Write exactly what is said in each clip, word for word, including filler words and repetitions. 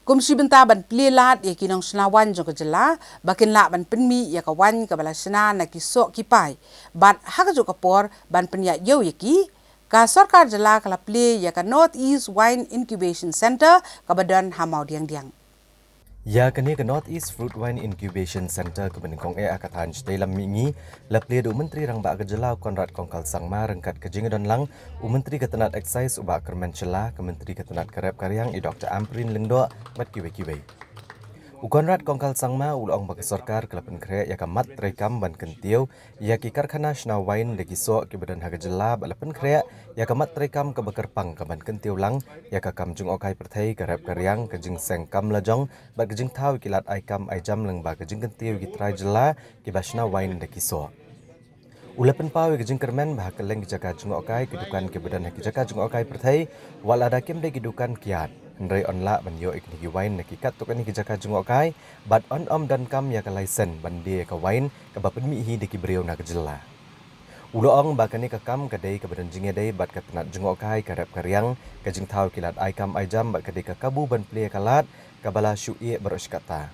Kum shi bynta ban plie lad ïa ki nongshna waiñ jong ka jylla ba kin lah ban pynmih ïa ka waiñ kaba la shna na ki soh ki pai bad ha kajuh ka por ban pynïaid ïew ïa ki, ka sorkar jylla ka la plie ïa ka North East Wine Incubation Centre kaba don ha Mawdiangdiang. Ïa kane ka North East Fruit Wine Incubation Centre kaba nyngkong eh ha ka thaiñ Shatei Lam Mihngi la plie da u Myntri Rangbah ka jylla u Conrad Kongkal Sangma ryngkat ka jingdon lang u Myntri ka tnat Excise u Bah Kyrmen Shylla, ka Myntri ka tnat ka rep ka riang i Doktor Ampareen Lyngdoh bad kiwei kiwei. U Conrad Kongkal Sangma u la ong ba ka sorkar ka la pynkhreh ïa ka mat treikam ban kyntiew ïa ki karkhana shna waiñ da ki soh kiba don ha ka jylla bad la pynkhreh ïa ka mat treikam kaba kyrpang ka ban kyntiew lang ïa ka kam jngohkai pyrthei, ka rep ka riang, ka jingseng kam lajong bad ka jingthaw ïa ki lad ai kam ai jam lyngba ka jingkyntiew ïa ki trai jylla kiba shna waiñ da ki soh. U la pynpaw ïa ka jingkyrmen ba ha kylleng ki jaka jngohkai, ki dukan kiba don ha ki jaka jngohkai pyrthei, wat lada kim dei ki dukan kiad, hynrei yn lah ban ïoh ïa kine ki waiñ na ki katto katne ki jaka jngohkai bad yn ym donkam ïa ka laisen ban die ïa ka waiñ kaba pynmih hi da ki briew na ka jylla. U la ong ba kane ka kam ka dei kaba don jingïadei bad ka tnat jngohkai, ka rep ka riang, ka jingthaw ïa ki lad ai kam ai jam bad ka dei ka kabu ban plie ïa ka lad kaba la shu ïeh baroh shi katta.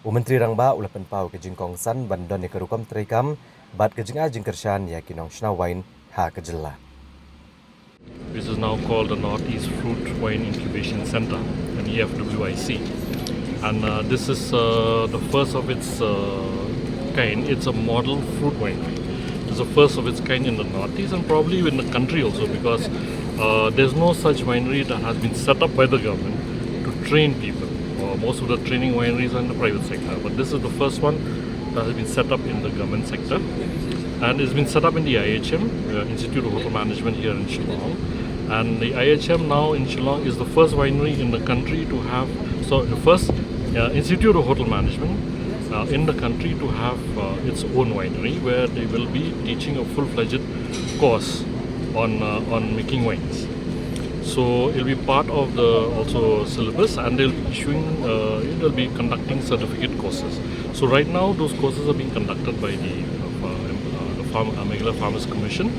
U Myntri Rangbah u la pynpaw ka jingkongsan ban don ïa ka rukom treikam bad ka jingai jingkyrshan ïa ki nongshna waiñ ha ka jylla. This is now called the Northeast Fruit Wine Incubation Centre, an E F W I C. And uh, this is uh, the first of its uh, kind. It's a model fruit winery. It's the first of its kind in the Northeast and probably in the country also, because uh, there's no such winery that has been set up by the government to train people. Uh, most of the training wineries are in the private sector, but this is the first one that has been set up in the government sector. And it's been set up in the I H M, uh, Institute of Hotel Management here in Shillong. And the I H M now in Shillong is the first winery in the country to have, so the first uh, Institute of Hotel Management uh, in the country to have uh, its own winery, where they will be teaching a full-fledged course on uh, on making wines. So it'll be part of the also syllabus, and they'll be issuing, uh, they'll be conducting certificate courses. So right now, those courses are being conducted by the uh, uh, the Farm, uh, Meghalaya Farmers Commission.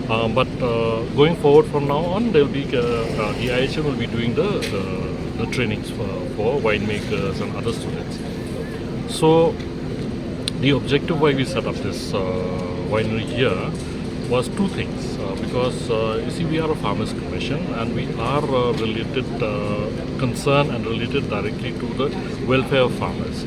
Um, but uh, going forward from now on, there'll be uh, uh, the I H M will be doing the the, the trainings for, for winemakers and other students. So the objective why we set up this uh, winery here was two things. Uh, because uh, you see, we are a farmers commission and we are uh, related uh, concern and related directly to the welfare of farmers.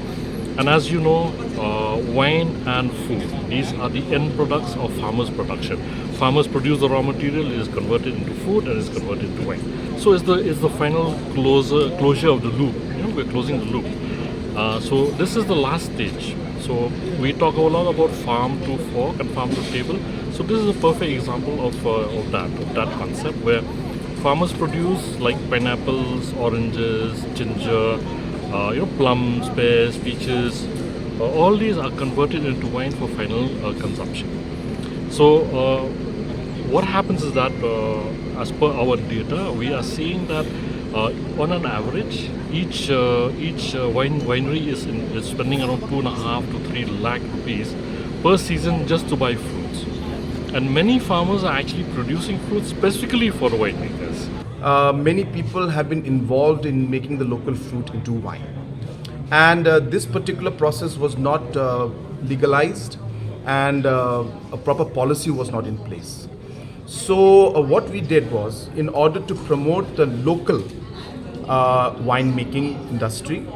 And as you know, uh, wine and food, these are the end products of farmers' production. Farmers produce the raw material, it is converted into food and is converted into wine. So it's the, it's the final closer, closure of the loop. You know, we're closing the loop. Uh, so this is the last stage. So we talk a lot about farm to fork and farm to table. So this is a perfect example of, uh, of that, of that concept where farmers produce like pineapples, oranges, ginger, uh, you know, plums, pears, peaches. Uh, all these are converted into wine for final uh, consumption. So uh, what happens is that, uh, as per our data, we are seeing that uh, on an average, each uh, each uh, wine winery is, in, is spending around two and a half to three lakh rupees per season just to buy fruits. And many farmers are actually producing fruits specifically for the winemakers. Uh, many people have been involved in making the local fruit into wine. And uh, this particular process was not uh, legalized, and uh, a proper policy was not in place. So, uh, what we did was, in order to promote the local uh, winemaking industry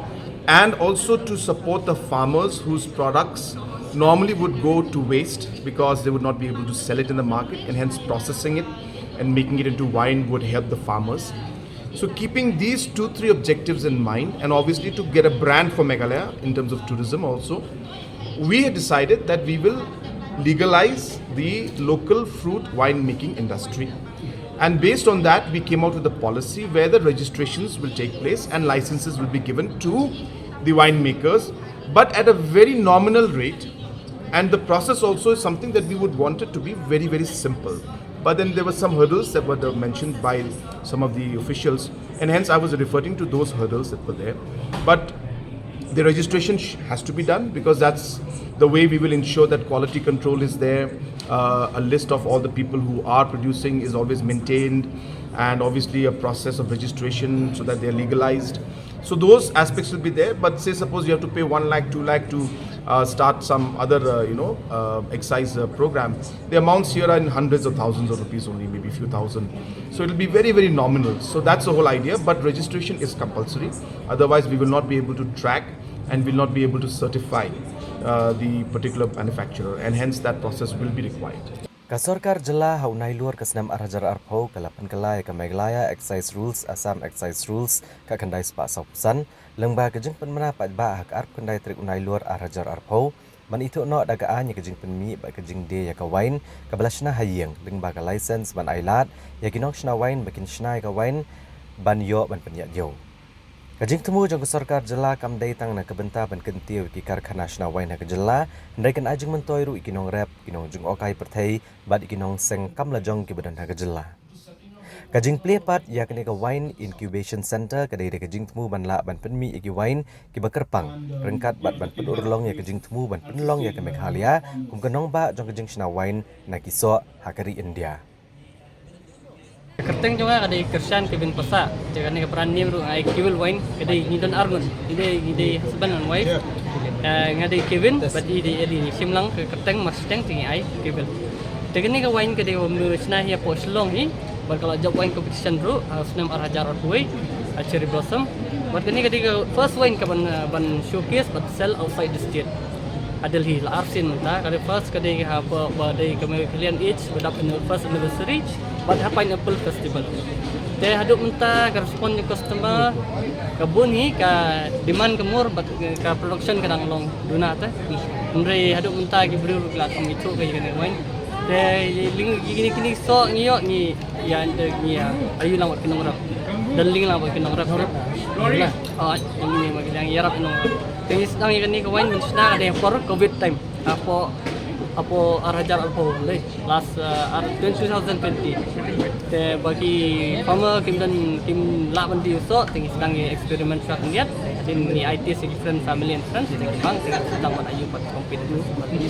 and also to support the farmers whose products normally would go to waste because they would not be able to sell it in the market, and hence processing it and making it into wine would help the farmers. So, keeping these two, three objectives in mind, and obviously to get a brand for Meghalaya in terms of tourism also, we had decided that we will legalize the local fruit winemaking industry. And based on that, we came out with a policy where the registrations will take place and licenses will be given to the winemakers, but at a very nominal rate. And the process also is something that we would want it to be very, very simple. But then there were some hurdles that were mentioned by some of the officials, and hence I was referring to those hurdles that were there. But the registration sh- has to be done, because that's the way we will ensure that quality control is there. Uh, a list of all the people who are producing is always maintained, and obviously a process of registration so that they are legalized. So those aspects will be there, but say suppose you have to pay one lakh, two lakh to uh, start some other, uh, you know, uh, excise uh, program. The amounts here are in hundreds of thousands of rupees only, maybe a few thousand. So it'll be very, very nominal. So that's the whole idea. But registration is compulsory. Otherwise, we will not be able to track and will not be able to certify uh, the particular manufacturer, and hence that process will be required. Ka sorkar jylla ha u Nailur ka snem ar hajar arphew ka la pynkylla ïa ka Meghalaya Excise Rules, Assam Excise Rules, ka khyndai spah saw phew san, lyngba ka jingpynbna paidbah ha ka arphew khyndai tarik u Nailur ar hajar arphew, ban ithuh noh da ka aiñ ïa ka jingpynmih bad ka jingdie ïa ka wain, kaba la shna ha ïing, lyngba ka license ban ailad ïa ki nongshna wain ba kin shna ïa ka wain, ban ïoh ban pynïaid ïew. Ka jingthmu jong ka sorkar jylla kam dei tang na ka bynta ban kyntiew ïa ki karkhana shna wain ha ka jylla, hynrei kan ai jingmyntoi ruh ïa ki nongrep, ki nongjngohkai pyrthei, bad ïa ki nongseng kam lajong kiba don ha ka jylla. Ka jingplie pat ïa kane ka Wine Incubation Centre ka dei da ka jingthmu ban lah ban pynmih ïa ki wain kiba kyrpang, ryngkat bad ban pynurlong ïa ka jingthmu ban pynlong ïa ka Meghalaya kum ka nongbah jong ka jingshna wain na ki soh ha ka ri India. Ka kyrteng jong nga ka dei Kyrshan Kevin Passah. Te kane ka brand name ruh nga ai Kewil Wine, ka dei ngi don ar ngut. Ngi dei, ngi dei husband and wife. Eh, nga dei Kevin, bad i dei Ellie. Ngi shim lang ka kyrteng, mar shiteng te ngi ai Kewil. Te kane ka wine ka dei kaba shna hi hapoh Shillong hi. Bad ka la jop wine competition ruh ha u snem ar hajar arphew wei, ha Cherry Blossom. Bad kane ka dei ka first wine kaban, eh, ban showcase bad sell outside the state. Ha Delhi la arsien mynta, ka dei first, ka dei ha ba, ba dei ka Meghalaya Age, ba dap anni-, first anniversary, bad ha Pineapple Festival. Te haduh mynta ka respond jong customer ka bun hi, ka demand ka mur, bad ka production ka dang long duna te. Hynrei haduh mynta ki briew ruh ki la kham ithuh ka ïa kane ka wine. Te ling, kine, kine soh ngi ïoh ngi ïa, ngi ïa ayu lang bad ki nongrep. Don liang lang bad ki nongrep. Ah, ngi ïa ïarap ki nongrep. Te ngi sdang ïa kane ka wine mynshwa ka dei por covid time. Hapoh, hapoh ar hajar arphew le. Last, uh, ar, two thousand twenty. Te ba ki farmer kim don, kim lah ban die soh, te ngi sdang ïa experiment shwa khyndiat. Te ngi ai test ïa ki friend, family and friends, te ngi bang, te ngi sdang ban ayu pat compete.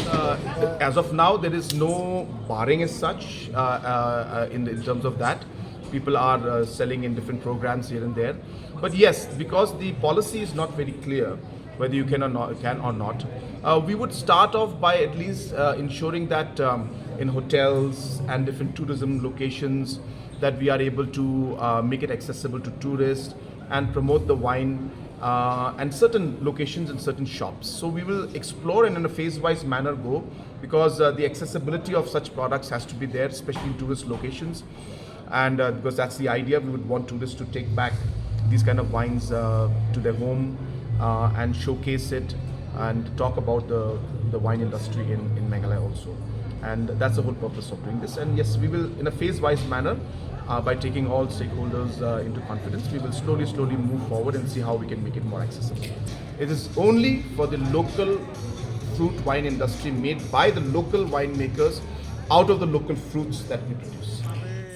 Uh, as of now, there is no barring as such, uh, uh, uh, in, in terms of that. People are uh, selling in different programs here and there. But yes, because the policy is not very clear whether you can or not, can or not, uh, we would start off by at least uh, ensuring that um, in hotels and different tourism locations, that we are able to uh, make it accessible to tourists and promote the wine uh, and certain locations and certain shops. So we will explore and in a phase-wise manner go, because uh, the accessibility of such products has to be there, especially in tourist locations. And uh, because that's the idea, we would want tourists to take back these kind of wines uh, to their home uh, and showcase it and talk about the, the wine industry in, in Meghalaya also. And that's the whole purpose of doing this. And yes, we will, in a phase-wise manner, uh, by taking all stakeholders uh, into confidence, we will slowly, slowly move forward and see how we can make it more accessible. It is only for the local fruit wine industry made by the local winemakers out of the local fruits that we produce.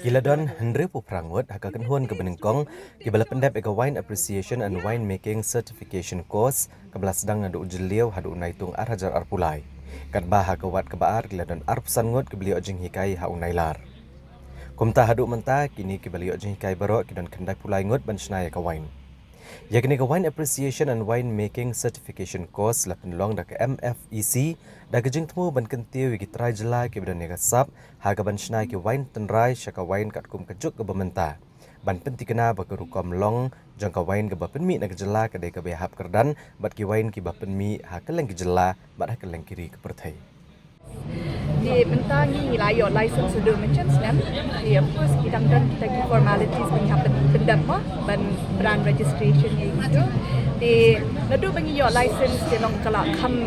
Ki la don hynriewphew phra ngut ha ka kynhun kaba nyngkong kiba la pyndep ïa ka Wine Appreciation and Wine Making Certification Course kaba la sdang naduh u Jylliew haduh u Naitung ar hajar arphew lai. Katba ha ka wat kaba ar ki la don arphew san ngut kiba la ïoh jinghikai ha u Nailar. Kumta haduh mynta kine kiba la ïoh jinghikai baroh ki don khyndaiphew lai ngut ban shna ïa ka wine. Ïa kane ka Wine Appreciation and Wine Making Certification Course la pynlong da ka M F E C da ka jingthmu ban kyntiew ïa ki trai jylla kiba don ïa ka sap ha kaban shna ïa ki wine tynrai sha ka wine katkum ka juk kaba mynta, ban pynthikna ba ka rukom long jong ka wine kaba pynmih na ka jylla ka dei kaba ïahap kyrdan bad ki wine kiba pynmih ha kylleng ki jylla bad ha kylleng ki ri ka pyrthei. Te mynta ngi la ïoh license haduh mynshem snem. Te of course ki dang don kita ki formalities ba ngi hap ban pyndep mo, ban brand registration ïa kitu. Te naduh ba ngi ïoh license te long ka la kham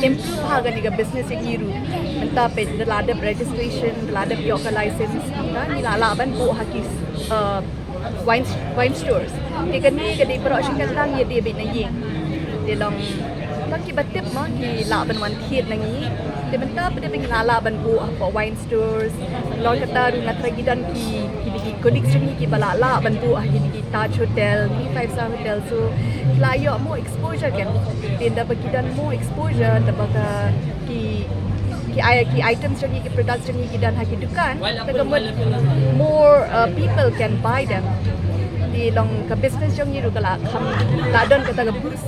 improve ha kane ka business ïa ngi ruh. Mynta peit da la dep registration, da la dep ïoh ka license, mynta ngi la lah ban buh ha ki, uh, wine, wine stores. Te kane ka dei baroh shi kynta ngi ïa dei beit na ïing. Te long tang kiba tip mo ki lah ban wan thied na ngi. Te mynta pat ba ngi la lah ban buh hapoh wine stores. Long kata ruh nga tharai ki don ki, ki, ki colleagues jong ngi kiba la lah ban buh ha ki, ki Taj Hotel, ki five star hotel. So ki la ïoh more exposure kan. Te da ba ki don more exposure, da ba ka ki, ki i-, ki items jong ngi, ki products jong ngi ki don ha ki dukan, te ka mut more, uh, people can buy them. Te long ka business jong ngi ruh ka la kham, la don kata ka boost.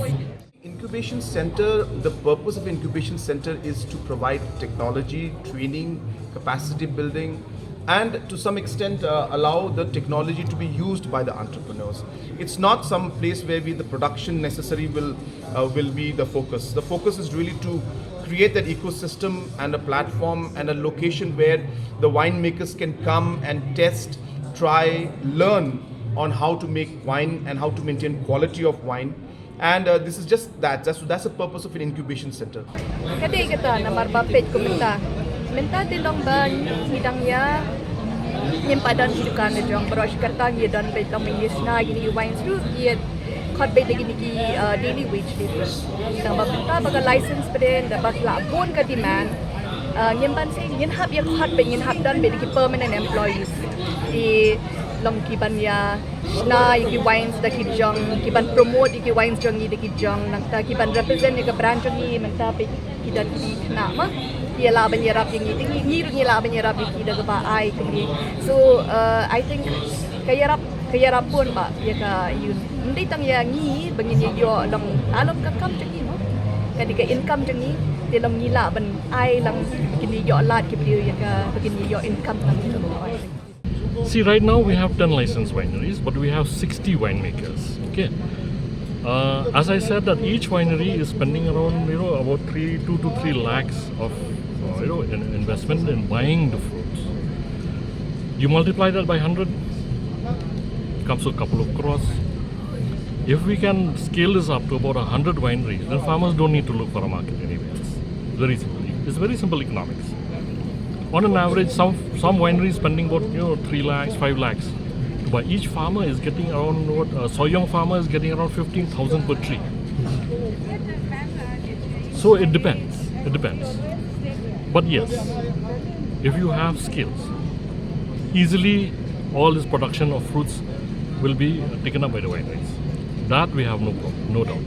Incubation Center, the purpose of Incubation Center is to provide technology, training, capacity building, and to some extent uh, allow the technology to be used by the entrepreneurs. It's not some place where we, the production necessary will uh, will be the focus. The focus is really to create that ecosystem and a platform and a location where the winemakers can come and test, try, learn on how to make wine and how to maintain quality of wine. And uh, this is just that. That's, that's the purpose of an incubation center. Ka dei kata namar ba peit kum mynta. Mynta te long ba ngi dang ïa, ngim pat don ki dukan la jong, baroh shi katta ngi don beit long ba ngi shna kine ki wines ruh, ngi khot beit da kine ki uh, daily wage labour. Tang ba mynta ba ka license pdeng da ba la bun ka demand. Uh, ngim ban seh ngin hap ïa khot beit, ngin hap don beit da ki permanent employees. Ki long ki ban ïa shna ïa ki wines da ki jong, ki ban promote ïa ki wines jong ngi da ki jong, nangta ki ban represent ïa ka brand jong ngi. Mynta peit ki don ki khynnah ma ki lah ban ïarap ïa ngi, te ngi, ngi ruh ngi lah ban ïarap ïa ki da kaba ai kumne. So uh, I think ka ïarap, ka ïarap bun ba ïa ka ïun. Ym dei tang ïa ngi ba ngin ïa ïoh long, la long ka kam jong ngi mo, ka dei ka income jong ngi. Te long ngi lah ban ai lang ba kin ïa ïoh lad ki briew ïa ka, ba kin ïa ïoh income lang. See, right now we have ten licensed wineries, but we have sixty winemakers. Okay. Uh, as I said, that each winery is spending around, you know, about three, two to three lakhs of, uh, you know, in investment in buying the fruits. You multiply that by hundred, comes to a couple of crores. If we can scale this up to about a hundred wineries, then farmers don't need to look for a market anywhere else. Very simple. It's very simple economics. On an average, some some wineries spending about, you know, three lakhs, five lakhs. But each farmer is getting around what a Soyong farmer is getting around fifteen thousand per tree. So it depends. It depends. But yes, if you have skills, easily all this production of fruits will be taken up by the wineries. That we have no problem, no doubt.